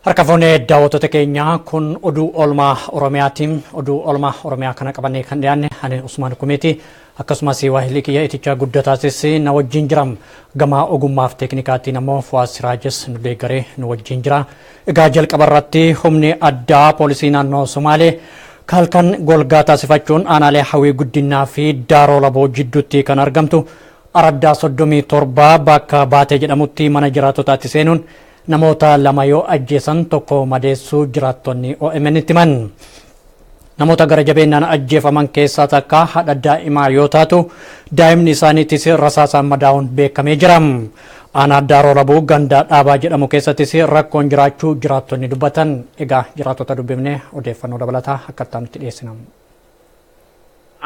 Harka fuunee daawwattoota keenyaa, kun oduu oolmaa Oromiyaatiin. Oduu oolmaa Oromiyaa kana qabannee kan dhiyaanne ani Usmaan Kumeeti. Akkasumas waahilii kiyya itichaa guddataasis na wajjin jira. Gama ogummaaf teeknikaatiin ammoo Fuwaas Siraajes nu deeggaree nu wajjin jira. Egaa jalqaba irratti humni addaa poolisii naannoo Somaalee halkan golgaa taasifachuun aanaalee Hawii Guddinaa fi Daaroo Laboo jidduutti kan argamtu araddaa 37 bakka Baatee jedhamutti mana jiraattotaatti seenuun namoota lama yoo ajjeesan tokko madeessuu jiraattonni OMN itti himan. Namoota gara jabeenyaan ajjeefaman keessaa takka haadha daa'imaa yoo taatu, daa'imni isaaniitis rasaasaan madaa'uun beekamee jira. Aanaa Daaroo Labuu ganda Dhaabaa jedhamu keessattis rakkoon jiraachuu jiraattonni dubbatan. Egaa jiraattota dubbifnee odeeffannoo dabalataa akka itti dhiyeessina.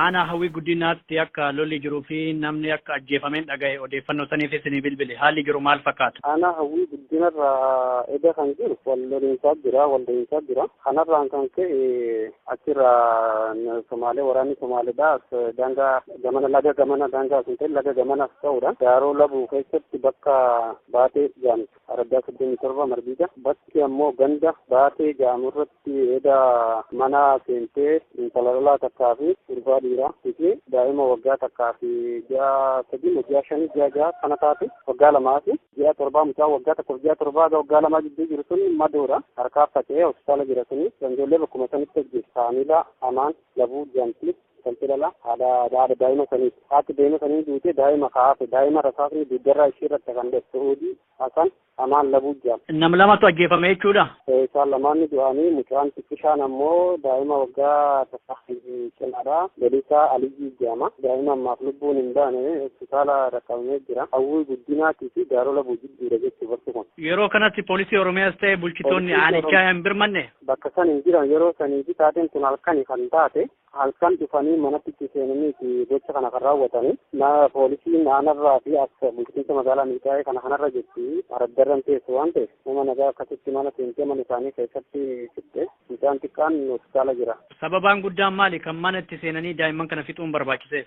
Aanaa Hawwii Guddinaatti akka lolli jiruu fi namni akka ajjeefameen dhagahe, odeeffannoo saniifis ni bilbile. Haalli jiru maal fakkaata? Aanaa Hawwii Guddinarraa eda kan jiru wal loliinsaa jira, wal loliinsaa jira. Kanarraan kan ka'e achirraa Somaalee, waraanni Somaaleedha. Daangaa gamana, laga gamana, daangaa sun ta'e laga gamana ta'uudha. Daaroo Labuu keessatti bakka Baatee jedhamtu, araddaa 37 Marbiida. Bakki ammoo ganda Baatee jedhamu irratti eda mana seentee intala lolaa takkaa fi gurbaa dhiiraa fi daa'ima waggaa 1 fi ji'a 3, ji'a 5, ji'a 6 kana taate, waggaa 2 fi ji'a 7, mucaa waggaa 1 ji'a 7 ga waggaa 2 gidduu jiru sun madoodha. Harkaa faca'ee hospitaala jira suni. Ijoollee bakkuma sanitti hojjetu. Saamila Amaan Labuu jedhamti. Intalti dhala haadha daa'ima saniiti. Haati daa'ima sanii duute, daa'ima kaafe, daa'ima rasaasni dugdarraa ishee irratti kan dheesse Su'uudii Hasan Amaan Labuu jedhama. Nam lamatu ajjeefame jechuudha. Isaan lamaanni du'anii, mucaan xiqqishaan ammoo daa'ima waggaa 1 cinaadha. Lelisaa Aliyyii jedhama. Daa'ima ammaaf lubbuun hin baane, hospitaala rakkabamee jira. Hawwii Guddinaatii fi Daaroo Labuu jidduudha jechuu bakki kun. Yeroo kanatti poolisii Oromiyaas ta'e bulchitoonni aanichaa hin birmanne. Bakka san hin jiran yeroo sanii fi taateen kun halkani kan taate, halkan dhufanii manatti itti seenanii gocha kana kan raawwatanii. Na poolisiin aanarraa fi as bulchiinsa magaalaa Milkaa'ee kana kanarra jirti. Araddarran teessu waan ta'eef nama nagaa akkasitti mana seentee mana isaanii keessatti fixxe. Mucaan xiqqaan hospitaala jira. Sababaan guddaan maali kan mana itti seenanii daa'imman kana fixuun barbaachiseef?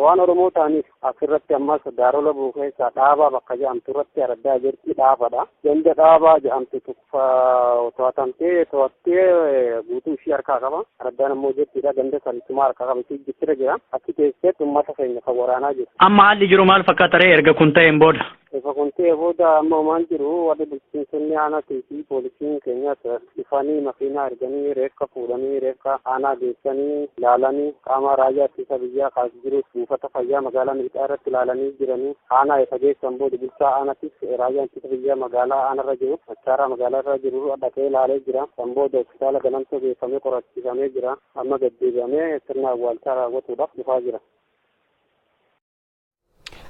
Waan Oromoo ta'aniif. Asirratti ammas Daaroo Labuu keessaa Dhaabaa bakka jedhamtu irratti, araddaa jirti Dhaabadha. Ganda Dhaabaa jedhamtu to'atamtee, to'attee guutuu ishii harkaa qaba. Araddaan ammoo jirtidha. Ganda sanittumaa harkaa qaba. Ishii jittira jira. Achi keessatti uummata keenya kan waraanaa jiru. Amma haalli jiru maal fakkaata ree erga kun ta'een booda? Ifa kun ta'e booda amma waan jiru, warri bulchiinsonni aanaatii fi poolisiin keenyas dhufanii makiinaa erganii reeffa fuudhanii reeffa aanaa geessanii ilaalanii, qaama raayyaa ittisa biyyaa kaas jirus buufata fayyaa magaalaa Milqaa irratti ilaalanii jiranii. Aanaa isa geessan booda bulchaa aanattis raayyaan ittisa biyyaa magaalaa aanarra jiru, Machaaraa magaalaa irra jiru dhaqee ilaalee jira. San booda hospitaala Galamsoo geeffamee qorachiifamee jira. Amma gaddeebi'amee sirna awwaalchaa raawwatuudhaaf dhufaa jira.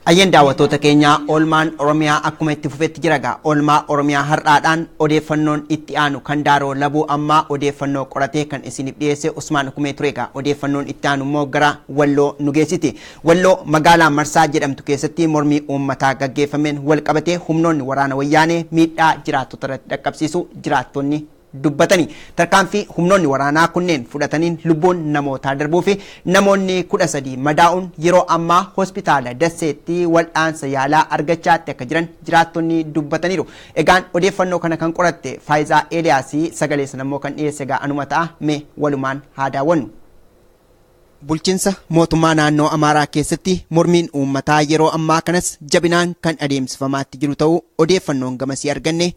Ayyeen, daawwattoota keenya, oolmaan Oromiyaa akkuma itti fufetti jira gaa. Oolmaa Oromiyaa har'aadhaan odeeffannoon itti aanu kan Daaroo Labuu ammaa odeeffannoo qoratee kan isiniif dhiyeesse Usmaan Kumee ture gaa. Odeeffannoon itti aanu immoo gara Walloo nu geessiti. Walloo magaalaa Marsaa jedhamtu keessatti mormii uummataa gaggeeffameen wal qabatee humnoonni waraana Wayyaanee miidhaa jiraattota irratti dhaqqabsiisu jiraattonni dubbatani. Tarkaanfii humnoonni waraanaa kunneen fudhataniin lubbuun namootaa darbuu fi namoonni 13 madaa'uun yeroo ammaa hospitaala Dasseetti wal'aansa yaalaa argachaatti akka jiran jiraattonni dubbataniiru. Egaan odeeffannoo kana kan qoratte Faayizaa Eeliyaasii, sagalee sana immoo kan dhiyeesse egaa anuma ta'a, mee walumaan haa daawwannu. Bulchiinsa mootummaa naannoo Amaaraa keessatti mormiin uummataa yeroo ammaa kanas jabinaan kan adeemsifamaatti jiru ta'uu odeeffannoon gamasii arganne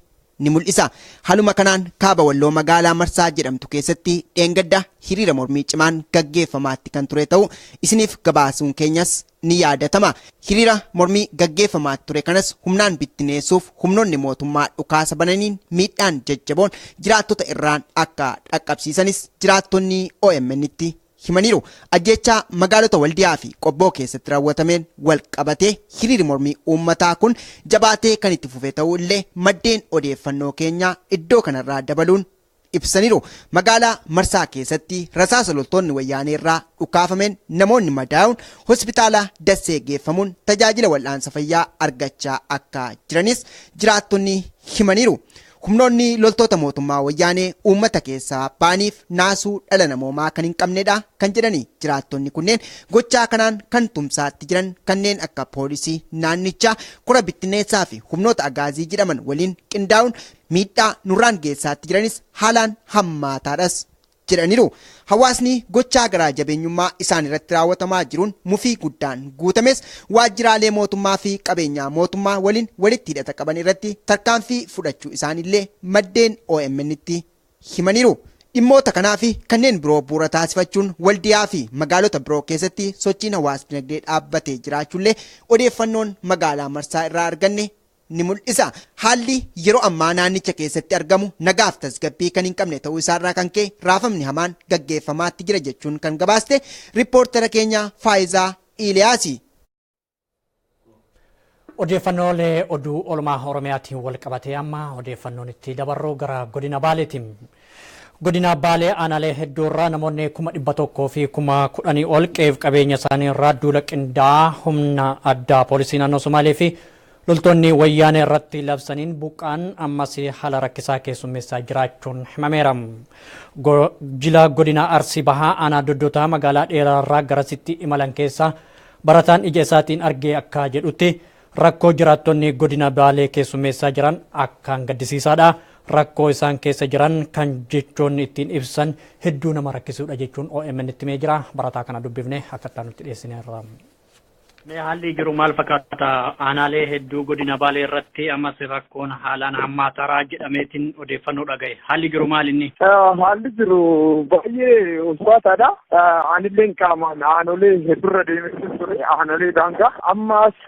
ni mul'isa. Haaluma kanaan kaaba Walloo magaalaa Marsaa jedhamtu keessatti dheengadda hiriira mormii cimaan gaggeeffamaatti kan ture ta'u isiniif gabaasuun keenyas ni yaadatama. Hiriira mormii gaggeeffamaa ture kanas humnaan bittineessuuf humnoonni mootummaa dhukaasa bananiin miidhaan jajjaboon jiraattota irraan akka dhaqqabsiisanis jiraattonni OMN tti himaniiru. Ajjeechaa magaalota Waldiyaa fi Qobboo keessatti raawwatameen wal qabatee hiriirri mormii uummataa kun jabaatee kan itti fufe ta'uu illee maddeen odeeffannoo keenyaa iddoo kanarraa dabaluun ibsaniiru. Magaalaa Marsaa keessatti rasaasa loltoonni wayyaanee irraa dhukaafameen namoonni madaa'uun hospitaala Dassee geeffamuun tajaajila wal'aansa fayyaa argachaa akka jiranis jiraattonni himaniiru. Humnoonni loltoota mootummaa wayyaanee uummata keessaa ba'aniif naasuu dhala namoomaa kan hin qabnedha kan jedhani jiraattonni kunneen gochaa kanaan kan tumsaatti jiran kanneen akka poolisii naannichaa, kora bittinneessaa fi humnoota agaazii jedhaman waliin qindaa'uun miidhaa nurraan geessaatti jiranis haalaan hammaataadhas jedhaniiru. Hawaasni gochaa garaa jabeenyummaa isaan irratti raawwatamaa jiruun mufii guddaan guutames waajjiraalee mootummaa fi qabeenyaa mootummaa waliin walitti hidhata qaban irratti tarkaanfii fudhachuu isaaniillee maddeen OMN tti himaniiru. Dhimmoota kanaa fi kanneen biroo bu'uura taasifachuun Waldiyaa fi magaalota biroo keessatti sochiin hawaas dinagdee dhaabbatee jiraachuullee odeeffannoon magaalaa Marsaa irraa arganne ni mul'isa. Haalli yeroo ammaa naannicha keessatti argamu nagaaf tasgabbii kan hin qabne ta'uu isaarraa kan ka'e raafamni hamaan gaggeeffamaatti jira jechuun kan gabaaste riippoortera keenya Faayizaa Iiliyaasi. Odeeffannoolee oduu oolmaa Oromiyaatiin wal qabatee amma odeeffannoon itti dabarru gara godina Baaleetiin. Godina Baalee aanaalee hedduu irraa namoonni 110,000 ol qe'eef qabeenya isaanii irraa duula qindaa'aa humna addaa poolisii naannoo Somaalee fi loltoonni wayyaanee irratti labsaniin buqqaan ammas haala rakkisaa keessummeessaa jiraachuun himameera. Jila godina Arsii Bahaa aanaa Doddotaa magaalaa dheeraarraa garasitti imalan keessa barataan ija isaatiin argee akka jedhutti rakkoo jiraattonni godina Baalee keessummeessaa jiran akkaan gaddisiisaadha. Rakkoo isaan keessa jiran kan jechoonni ittiin ibsan hedduu nama rakkisuudha jechuun OMN itti himee jira. Barataa kana dubbifne akka nutti dhiyeessineerra. Mee haalli jiru maal fakkaata? Aanaalee hedduu godina Baalee irratti ammas rakkoon haalaan hammaataraa jedhameetiin odeeffannoo dhagaye. Haalli jiru maal inni? Haalli jiru baay'ee ulfaataadha. Anillee qaamaan aanolee hedduurra deemee ture. Aanolee daangaa. Ammas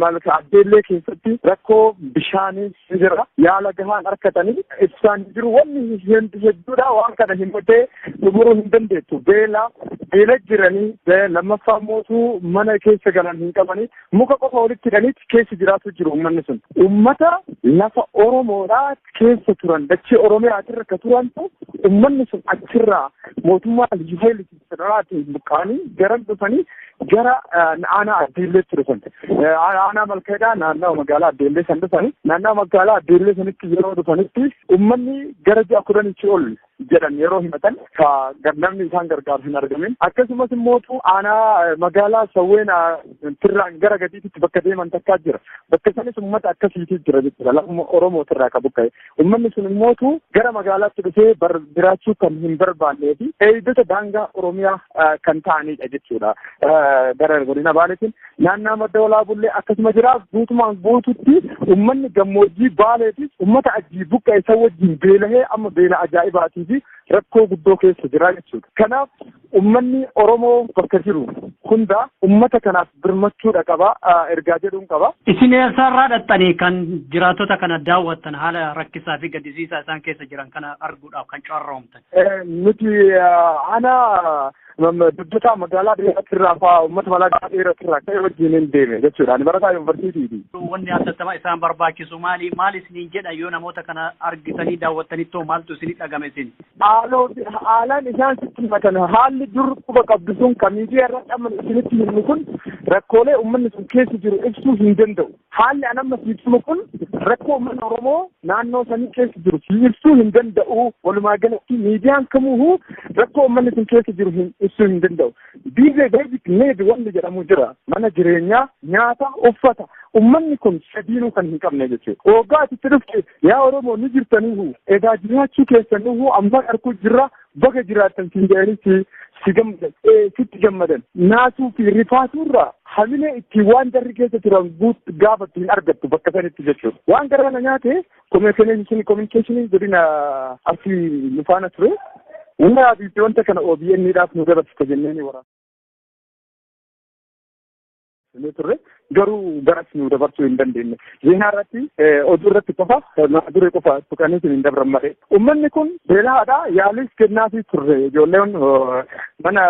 malka addeellee keessatti rakkoo bishaanii jira. Yaala gahaan argatanii ibsaan jiru. Wanni hedduudha waan kana himatee xumuruu hin dandeettu. Beela beela jiranii lammaffaa mootuu mana keessa galan hin qabanii muka qofa walitti hidhaniiti keessa jiraatu jiru uummanni sun. Uummata lafa Oromoodhaa keessa turan dachee Oromiyaatirra ka turantu uummanni sun achirraa mootummaa Liyyuu Haayilii federaalaatiin buqqa'anii garan dhufanii gara aanaa Addeelleetti dhufan. Aanaa Malkeedhaa naannawa magaalaa Addeellee san dhufanii naannawa magaalaa Addeellee sanitti yeroo dhufanitti uummanni gara ji'a 10 ol jedhan yeroo himatan ka namni isaan gargaaru hin argamin. Akkasumas immoo aanaa magaalaa Sawween tirraan gara gadiitti bakka deeman takkaa jira. Bakka sanis uummata akkasiitu jira jechuudha. Lafuma Oromootirraa ka buqqa'e. Uummanni sun immoo gara magaalaatti dhufee jiraachuu kan hin barbaannee fi eegdota daangaa Oromiyaa kan ta'anidha jechuudha. Gara godina Baaleetiin naannaa madda Walaabullee akkasuma jira. Guutumaan guututti uummanni gammoojjii Baaleetis uummata ajii buqqa'e isa wajjin beelahee amma beela ajaa'ibaatii fi rakkoo guddoo keessa jira jechuudha. Kanaaf uummanni Oromoo bakka jiru hunda uummata kanaaf birmachuudha qaba ergaa jedhuun qaba. Isin eessarraa dhattanii kan jiraattota kana daawwattan haala rakkisaa fi gaddisiisaa isaan keessa jiran kana arguudhaaf kan carroomtan? Nuti aanaa Doddotaa magaalaa dheeratirraa fa'aa uummata magaalaa dheeratirraa ka'ee wajjin hin deeme jechuudha. Ani barataa yuunivarsiitiiti. Wanni hatattama isaan barbaachisu maali? Maal isiniin jedha yoo namoota kana argitanii daawwattanittoo maaltu isinii dhagame isin? Haalaan isaan sitti himatan haalli dur quba qabdu sun kan miidiyaa irratti amma isinitti himnu kun rakkoolee uummanni sun keessa jiru ibsuu hin danda'u. Haalli an amma siif himu kun rakkoo uummanni Oromoo naannoo sanii keessa jiru si ibsuu hin danda'u. Walumaa galatti miidiyaan kamuu rakkoo uummanni sun keessa jiru hin ibsuu hin danda'u. Biizee basic need wanni jedhamu jira. Mana jireenyaa, nyaata, uffata. Uummanni kun sadiinuu kan hin qabne jechuudha. Waggaa asitti dhufte yaa Oromoo ni jirtaniihu egaa jiraachuu keessaniihu amma arguu jirra baga jiraattan siin jedhanitti Si gammadan, sitti gammadan, naasuu fi rifaasuurraa hamilee ittiin waan jarri keessa turan gaafattu hin argattu bakka sanitti jechuudha. Waan gara kana nyaate kominikeeshinii godina Arsii nu faana ture. Wanta fi wanta kana OBN dhaaf nu dabarsite jennee waraana turre, garuu garas nu dabarsuu hin dandeenye. Zeenaa irratti, oduu irratti qofa, mata duree qofa tuqanii hin dabran malee. Uummanni kun beelaadha, yaalis kennaafii turre. Ijoolleen mana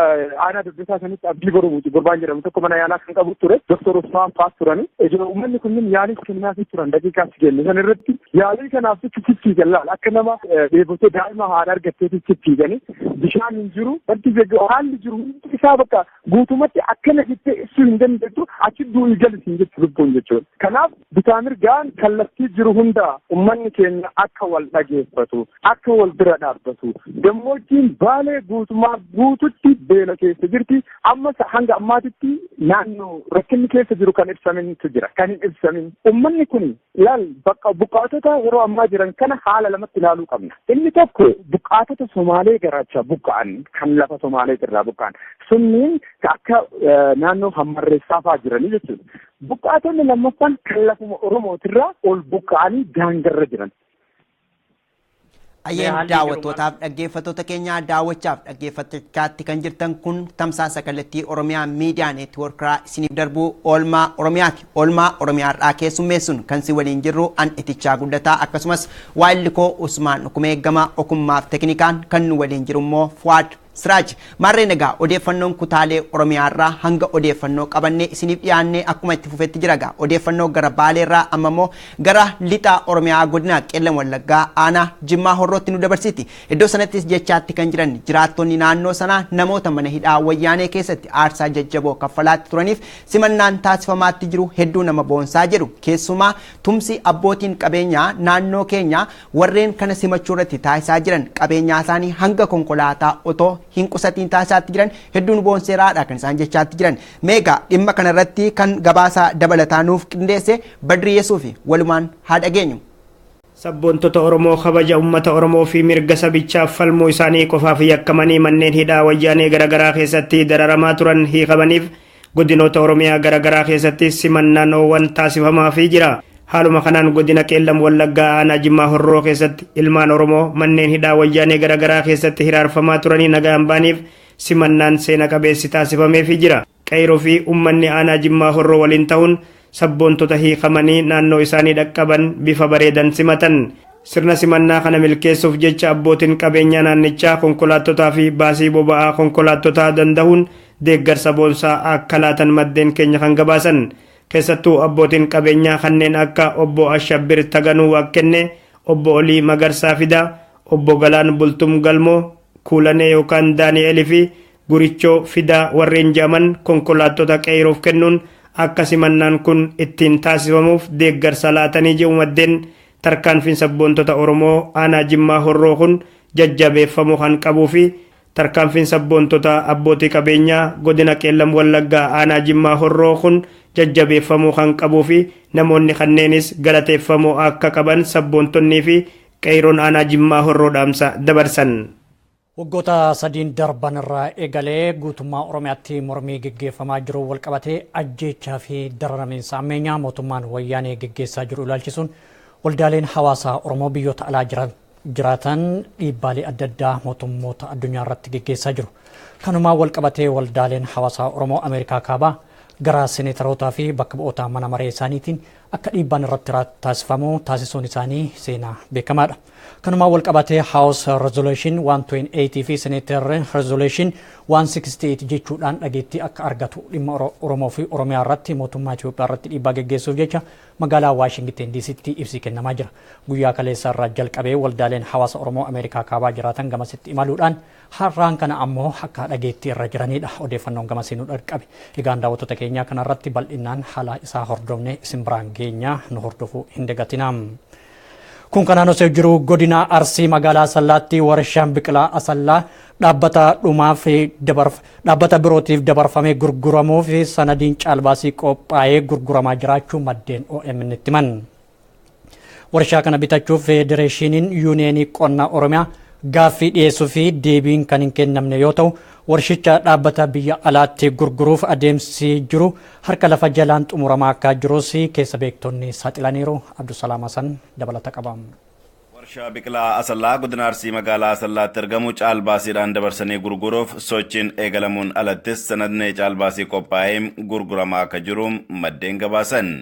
aanaa dubbisaa sanitti Abdii Boruu gurbaan jedhamu tokko mana yaalaa kan qabu ture. Doktor Usmaan faas turani. Uummanni kunneen yaalis kennaafii turan daqiiqaatti kenne. San irratti yaalii kanaaf sitti fiigan laala, akka nama dheebotee daa'ima haadha argatteetti fiiganii. Bishaan hin jiru, wanti haalli jiru hundi isaa bakka guutumatti akkana jettee ibsuu hin dandeettu, achi du'ii galisiin jechu lubbuun jechuudha. Kanaaf bitaa mirgaan kallattii jiru hunda uummanni keenya akka wal dhageeffatu, akka wal bira dhaabbatu. Gammoojjiin Baalee guutumaa guututti beela keessa jirti. Amma hanga ammaatitti naannoo rakkinni keessa jiru kan ibsamintu jira. Kan hin ibsamin. Uummanni kun laal, bakka buqqaatota yeroo ammaa jiran kana haala lamatti ilaaluu qabna. Inni tokko buqqaatota Somaalee garaachaa buqqa'an, kan lafa Somaalee irraa buqqa'an. Sunniin akka naannoo Hammarreessaa fa'aa jiranii jechuudha. Buqqaatonni lammaffaan kan lafuma Oromootirraa ol buqqa'anii daangarra jiran. Ayyeen, daawwattootaaf dhaggeeffattoota keenya, daawwachaaf dhaggeeffachaatti kan jirtan kun tamsaasa kallattii Oromiyaa Miidiyaa Neetwoorkiraa isiniif darbu oolmaa Oromiyaati. Oolmaa Oromiyaarraa keessummeessuun kan si waliin jirru an Itichaa Guddataa, akkasumas waayilli koo Usmaan Dhukumee, gama ogummaaf teknikaan kan nu waliin jiru immoo Fuwaad Siraaj. Maarreen egaa, odeeffannoon kutaalee Oromiyaarraa hanga odeeffannoo qabannee isiniif dhiyaannee akkuma itti fufetti jira egaa. Odeeffannoo gara Baaleerraa amma immoo gara lixa Oromiyaa, godina Qeellam Wallaggaa, aanaa Jimmaa Horrootti nu dabarsiti. Iddoo sanattis jechaatti kan jiran jiraattonni naannoo sanaa namoota mana hidhaa Wayyaanee keessatti aarsaa jajjaboo kaffalaatti turaniif simannaan taasifamaatti jiru hedduu nama boonsaa jedhu. Keessumaa tumsi abbootiin qabeenyaa naannoo keenyaa warreen kana simachuu irratti taasisaa jiran, qabeenyaa isaanii hanga konkolaataa otoo hin qusatiin taasisaatti jiran hedduun boonseeraadha kan isaan jechaatti jiran. Meegaa dhimma kanarratti kan gabaasa dabalataa nuuf qindeesse Badrii Yesuufi, walumaan haa dhageenyu. Sabboontota Oromoo kabaja uummata Oromoo fi mirga sabichaaf falmuu isaanii qofaaf yakkamanii manneen hidhaa Wayyaanee garaagaraa keessatti dararamaa turan hiikamaniif godinoota Oromiyaa garaagaraa keessatti simannaan oowwan taasifamaafii jira. Haaluma kanaan godina Qeellam Wallaggaa, aanaa Jimmaa Horroo keessatti ilmaan Oromoo manneen hidhaa Wayyaanee garaagaraa keessatti hiraarfamaa turanii nagaan baaniif simannaan seena qabeessi taasifameefii jira. Qeyroo fi uummanni aanaa Jimmaa Horroo waliin ta'uun sabboontota hiikamanii naannoo isaanii dhaqqaban bifa bareedan simatan. Sirna simannaa kana milkeessuuf jecha abbootiin qabeenyaa naannichaa konkolaattotaa fi baasii boba'aa konkolaattotaa danda'uun deeggarsa boonsaa akka laatan maddeen keenya kan gabaasan. Keessattuu abbootiin qabeenyaa kanneen akka obbo Ashabbir Taganuu Waaqkenne, obbo Olii Magarsaa Fidaa, obbo Galaan Bultum Galmoo, Kuulanee yookaan Daani'elii fi Gurichoo Fidaa warreen jedhaman konkolaattota qeyroof kennuun akka simannaan kun ittiin taasifamuuf deeggarsa laatanii jiru maddeen. Tarkaanfiin sabboontota Oromoo aanaa Jimmaa Horroo kun jajjabeeffamuu kan qabuu fi tarkaanfiin sabboontota abbootii qabeenyaa godina Qeellam Wallaggaa, aanaa Jimmaa Horroo kun jajjabeeffamuu kan qabuu fi namoonni kanneenis galateeffamuu akka qaban sabboontonnii fi qeeyroon aanaa Jimmaa Horroo dhaamsa dabarsan. Waggoota 3n darban irraa eegalee guutummaa Oromiyaatti mormii geggeeffamaa jiru walqabatee ajjeechaa fi dararamiinsa ammeenyaa mootummaan Wayyaanee geggeessaa jiru ilaalchisuun waldaaleen hawaasaa Oromoo biyyoota alaa jiran jiraatan dhiibbaalee adda addaa mootummoota addunyaa irratti geggeessaa jiru. Kanumaan walqabatee waldaaleen hawaasaa Oromoo Ameerikaa Kaabaa gara seneetarootaa fi bakka bu'oota mana maree isaaniitiin akka dhiibbaan irratti taasifamu taasisuun isaanii seenaa beekamaadha. Kanumaan walqabatee House Resolution 128 fi Senator Resolution 168 jechuudhaan dhageettii akka argatu dhimma Oromoo fi Oromiyaa irratti mootummaa Itoophiyaa irratti dhiibbaa geggeessuuf jecha magaalaa Waashingten DCtti ibsi kennamaa jira. Guyyaa kaleessa irraa jalqabee waldaaleen hawaasa Oromoo Ameerikaa Kaabaa jiraatan gamasitti imaluudhaan har'aan kana ammoo akka dhageettii irra jiranidha. Odeeffannoon gamasii nu dhaqqabe. Egaan daawwattoota keenyaa, kanarratti bal'inaan haala isaa hordofnee isin biraan geenya, nu hordofuu hin dagatinaa. Kun kanaan osoo jiru, godina Arsii magaalaa Asallaatti warshaan biqilaa Asallaa dhaabbata dhumaaf dhaabbata birootiif dabarfamee gurguramuuf sanadiin caalbaasii qophaa'ee gurguramaa jiraachuu maddeen OMN itti himan. Warshaa kana bitachuuf Federeeshiniin Yuuniyeenii Qonnaa Oromiyaa Gaaffii dhiyeessuu fi deebiin kan hin kennamne yoo ta'u, warshicha dhaabbata biyya alaatti gurguruuf adeemsi jiru harka lafa jalaan xumuramaa akka jirus keessa beektonni saaxilaniiru. Abdusalaam Hasan dabalata qaba. Warshaa biqilaa Asallaa godina Arsii magaalaa Asallaatti argamu caalbaasiidhaan dabarsanii gurguruuf sochiin eegalamuun alattis sanadni caalbaasii qophaa'ee gurguramaa akka jiru maddeen gabaasan.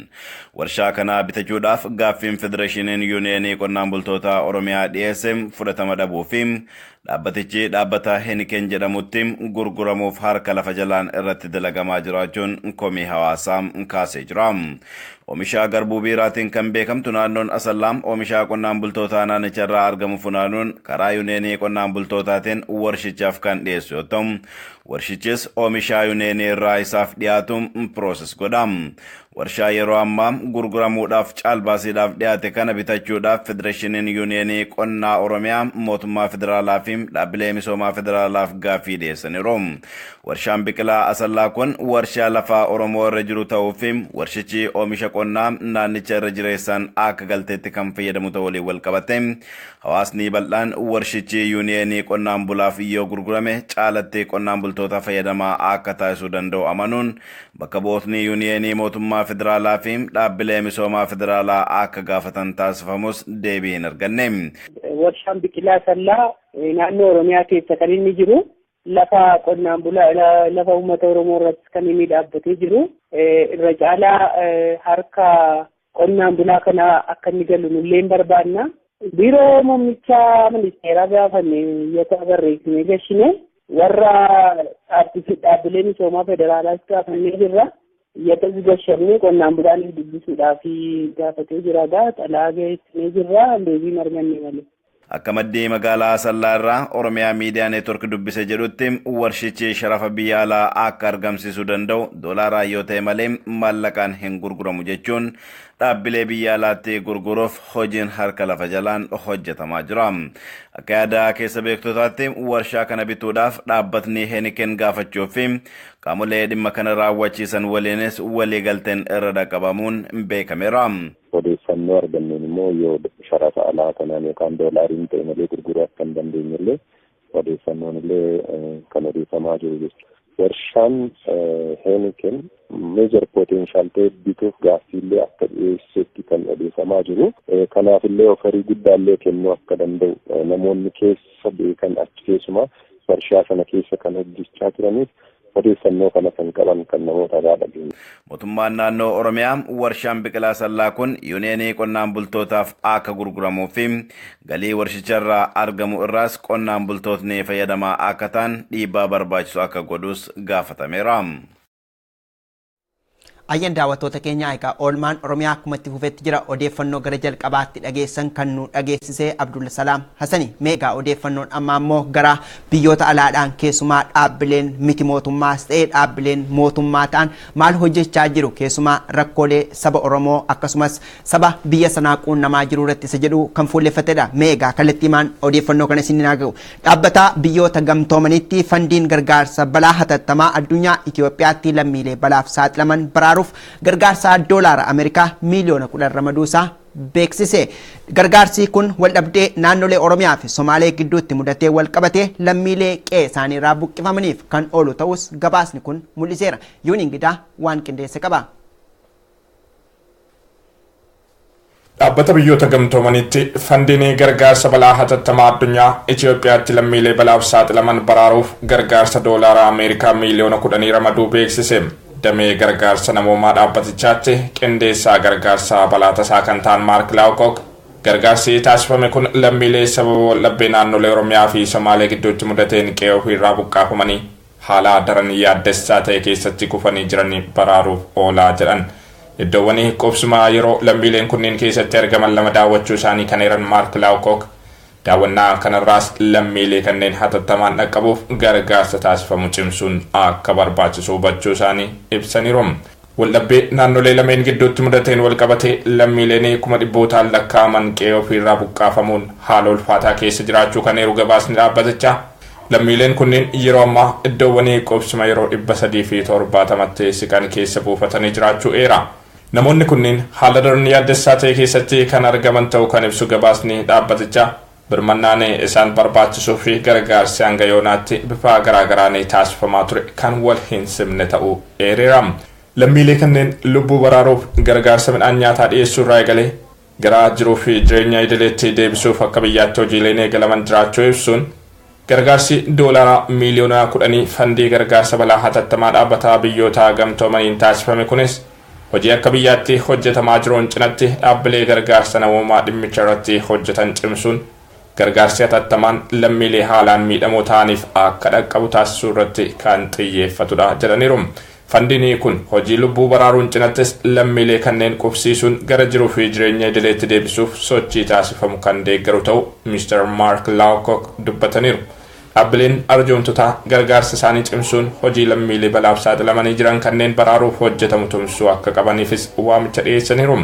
Warshaa kana bitachuudhaaf gaaffiin Federeeshiniin Yuuniyeenii Qonnaan Bultoota Oromiyaa dhiyeesse fudhatama dhabuu fi dhaabbatichi dhaabbata Heniken jedhamutti gurguramuuf harka lafa jalaan irratti dalagamaa jiraachuun komii hawaasaa kaasee jira. Oomisha garbuu biiraatiin kan beekamtu naannoon Asallaa oomisha qonnaan bultootaa naannicha irraa argamu funaanuun karaa yuuniyeenii qonnaan bultootaatiin warshichaaf kan dhiyeessu yoo ta'u, warshichis oomisha yuuniyeenii irraa isaaf dhiyaatu pirooses godha. Warshaa yeroo ammaa gurguramuudhaaf caalbaasiidhaaf dhiyaate kana bitachuudhaaf Federeeshiniin Yuuniyeenii Qonnaa Oromiyaa mootummaa federaalaa fi dhaabbilee misoomaa federaalaaf gaaffii dhiyeessaniiru. Warshaan biqilaa Asallaa kun warshaa lafaa Oromoo irra jiru ta'uu fi warshichi oomisha qonnaa naannicha irra jireessaan akka galteetti kan fayyadamu ta'uu waliin wal qabate, hawaasni bal'aan warshichi yuuniyeenii qonnaan bulaaf yoo gurgurame caalatti qonnaan bultoota fayyadamaa akka taasisuu danda'u amanuun bakka bu'ootni yuuniyeenii mootummaa federaalaa fi dhaabbilee misoomaa federaalaa akka gaafatan taasifamus deebii hin arganne. Warshaan biqilaa Asallaa naannoo Oromiyaa keessa kan inni jiru, lafa qonnaan bulaa, lafa uummata Oromoo irratti kan inni dhaabbatee jiru, irra caalaa harka qonnaan bulaa kana akka inni galu nullee hin barbaanna. Biiroo muummicha ministeeraa gaafanne, iyyata barreessinee gashine, warra dhaabbilee misoomaa federaalaas gaafannee jirra. Iyyata gashamne qonnaan bulaan dubbisuudhaaf gaafatee jira. Xalaa geessinee jirra, deebii arganne malee. Akka maddii magaalaa Asallaa irraa Oromiyaa Miidiyaa Neetwork dubbise jedhutti, warshichi sharafa biyya alaa akka argamsiisuu danda'u doolaaraa yoo ta'e malee maallaqaan hin gurguramu jechuun dhaabbilee biyya alaatti gurguruuf hojiin harka lafa jalaan hojjetamaa jira. Akka yaada keessa beektotaatti, warshaa kana bituudhaaf dhaabbatni Heniken gaafachuu fi qaamolee dhimma kana raawwachiisan waliinis waliigalteen irra dhaqqabamuun beekameera. Odeeffannoo arganneen immoo yoo sharafa alaa kanaan yookaan doolaariin ta'e malee gurguruu akka hin dandeenye illee odeeffannoon illee kan odeeffamaa jiru jechuudha. Warshaan Heniken major potential ta'e bituuf gaaffiillee akka dhiyeessetti kan odeeffamaa jiru. Kanaaf illee ofarii guddaallee kennuu akka danda'u namoonni keessa beekan, achi keessumaa warshaa sana keessa kan hojjechaa turaniif odeeffannoo kana kan qaban kan namoota irraa dhageenye. Mootummaan naannoo Oromiyaa warshaan biqilaa Asallaa kun yuuniyeenii qonnaan bultootaaf akka gurguramuu fi galii warshicharraa argamu irraas qonnaan bultootni fayyadamaa akka ta'an dhiibbaa barbaachisu akka godhus gaafatameera. Ayyan daawwattoota keenya, egaa oolmaan Oromiyaa akkuma itti fufetti jira. Odeeffannoo gara jalqabaatti dhageessan kan nu dhageessise Abdulla Salaam Hasani. Mee egaa odeeffannoon amma ammoo gara biyyoota alaadhaan keessumaa dhaabbileen miti mootummaas ta'e dhaabbileen mootummaa ta'an maal hojjechaa jiru, keessumaa rakkoolee saba Oromoo akkasumas saba biyya sanaa quunnamaa jiru irratti isa jedhu kan fuulleffatedha. Mee egaa kallattiimaan odeeffannoo kana isin haa ga'u. Dhaabbata Biyyoota Gamtoomanitti fandiin gargaarsa balaa hatattamaa addunyaa Itoophiyaatti lammiilee balaaf saaxilaman baraaruuf gargaarsa doolaara Ameerikaa miiliyoona 10 ramaduusaa beeksise. Gargaarsi kun waldhabdee naannolee Oromiyaa fi Somaalee gidduutti mudatee wal qabatee lammiilee qe'ee isaaniirraa buqqifamaniif kan oolu ta'us gabaasni kun mul'iseera. Yuun Ingidaa waan qindeesse qaba. Dhaabbata Biyyoota Gamtoomanitti fandiin gargaarsa balaa hatattamaa addunyaa Itoophiyaatti lammiilee balaaf saaxilaman baraaruuf gargaarsa doolaara Ameerikaa miiliyoona 10 ramaduu beeksise. Damee gargaarsa namoomaa dhaabbatichaatti qindeessaa gargaarsa balaa tasaa kan ta'an Maark Laawkok, gargaarsi taasifame kun lammiilee sababa waldhabdee naannolee Oromiyaa fi Somaalee gidduutti mudateen qe'ee ofiirraa buqqaafamanii haala daran yaaddessaa ta'e keessatti kufanii jiran baraaruuf oolaa jedhan. Iddoowwan qubsumaa yeroo lammiileen kunneen keessatti argaman lama daawwachuu isaanii kan eeran Maark Laawkok, daawwannaa kanarraas lammiilee kanneen hatattamaan dhaqqabuuf gargaarsa taasifamu cimsuun akka barbaachisu hubachuu isaanii ibsaniiru. Waldhabdee naannolee lameen gidduutti mudateen walqabatee lammiileen kuma dhibbootaan lakkaa'aman qe'ee ofiirraa buqqaafamuun haala ulfaataa keessa jiraachuu kan eeru gabaasni dhaabbatichaa, lammiileen kunneen yeroo ammaa iddoowwan qubsuma yeroo 370tti siqan keessa buufatanii jiraachuu eera. Namoonni kunneen haala daran yaaddessaa ta'e keessatti kan argaman ta'uu kan ibsu gabaasni dhaabbatichaa, Birmannaan isaan barbaachisuu fi gargaarsi hanga yoonaatti bifa garaagaraan taasifamaa ture kan wal hin simne ta'uu eereera. Lammiilee kanneen lubbuu baraaruuf gargaarsa midhaan nyaataa dhiyeessuu irraa eegalee gara jiruu fi jireenya idileetti deebisuuf akka biyyaatti hojiileen eegalaman jiraachuu ibsuun, gargaarsi doolaara miiliyoona 10 fandii gargaarsa balaa hatattamaa dhaabbataa biyyoota gamtoomaniin taasifame kunis hojii akka biyyaatti hojjetamaa jiruun cinatti dhaabbilee gargaarsa namoomaa dhimmicha irratti hojjetan cimsuun gargaarsi hatattamaan lammiilee haalaan miidhamoo ta'aniif akka dhaqqabu taasisuu irratti kan xiyyeeffatudha jedhaniiru. Fandiin kun hojii lubbuu baraaruun cinattis lammiilee kanneen qubsiisuun gara jiruu fi jireenya idileetti deebisuuf sochii taasifamu kan deeggaru ta'u Mr. Mark Lowcock dubbataniiru. Dhaabbileen arjoomtotaa gargaarsa isaanii cimsuun hojii lammiilee balaaf saaxilamanii jiran kanneen baraaruuf hojjetamu tumsuu akka qabaniifis waamicha dhiyeessaniiru.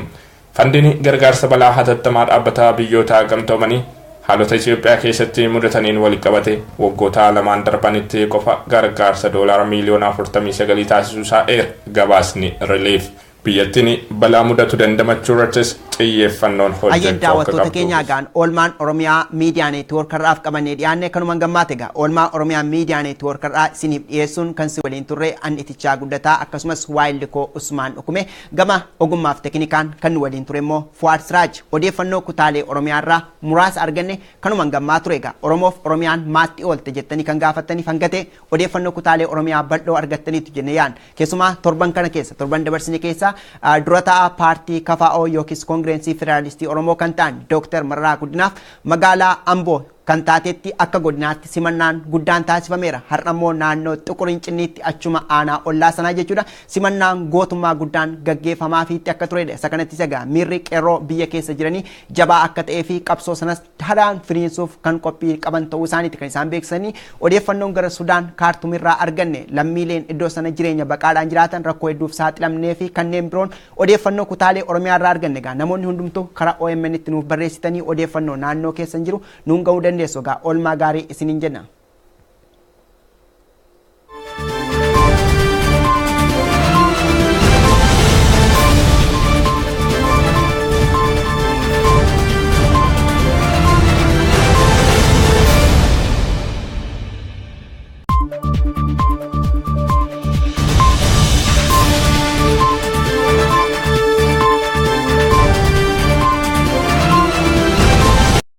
Fandiin gargaarsa balaa hatattamaa dhaabbataa biyyoota gamtoomanii haalota Itoophiyaa keessatti mudataniin wal qabate waggoota lamaan darbanitti qofa gargaarsa doolaara miiliyoona 49 taasisuu isaa eera gabaasni Relief. Biyyattiin balaa mudatu dandamachuu irrattis xiyyeeffannoon Ayyeen hojjechuu akka daawwattoota qabdu. Keenya gaan oolmaan Oromiyaa Miidiyaa Neetwoorkarraaf qabannee dhiyaanne kanumaan gammaate. Egaa oolmaa Oromiyaa Miidiyaa Neetwoorkarraa isiniif dhiyeessuun kan si waliin turre an Itichaa Guddataa, akkasumas waayilli koo Usmaan Dhukume, gama ogummaaf teknikaan kan nu waliin ture immoo Fuwaad Siraaj. Odeeffannoo kutaalee Oromiyaarraa muraasa arganne kanumaan gammaa ture. Egaa Oromoof Oromiyaan maatti oolte jettanii kan gaafattaniif hangate odeeffannoo kutaalee Oromiyaa bal'oo argattaniitu jenne yaan. Keessumaa torban kana keessa, torban dabarsine keessa, dura ta'aa paartii KFO yookiis Koongireensii Federaalistii Oromoo kan ta'an Dooktar Mararaa Guddinaaf magaalaa Amboo kan taatetti akka godinaatti simannaan guddaan taasifameera. Har'a immoo naannoo Xuqur Hincinniitti, achuma aanaa ollaa sanaa jechuudha, simannaan gootummaa guddaan gaggeeffamaa fiitti akka turedha. Isa kanatti egaa miirri qeerroo biyya keessa jiranii jabaa akka ta'ee fi qabsoo sanas haalaan firiinsuuf kan qophii qaban ta'uu isaaniiti kan isaan beeksisanii. Odeeffannoon gara Sudaan Kaartumirraa arganne, lammiileen iddoo sana jireenya baqaadhaan jiraatan rakkoo hedduuf saaxilamnee fi kanneen biroon odeeffannoo kutaalee Oromiyaa irraa arganne. Egaa namoonni hundumtuu karaa OMN itti nuuf barreessitanii odeeffannoo naannoo keessan jiru nuun ga'uu dandeessu. Egaa oolmaa gaarii isiniin jenna.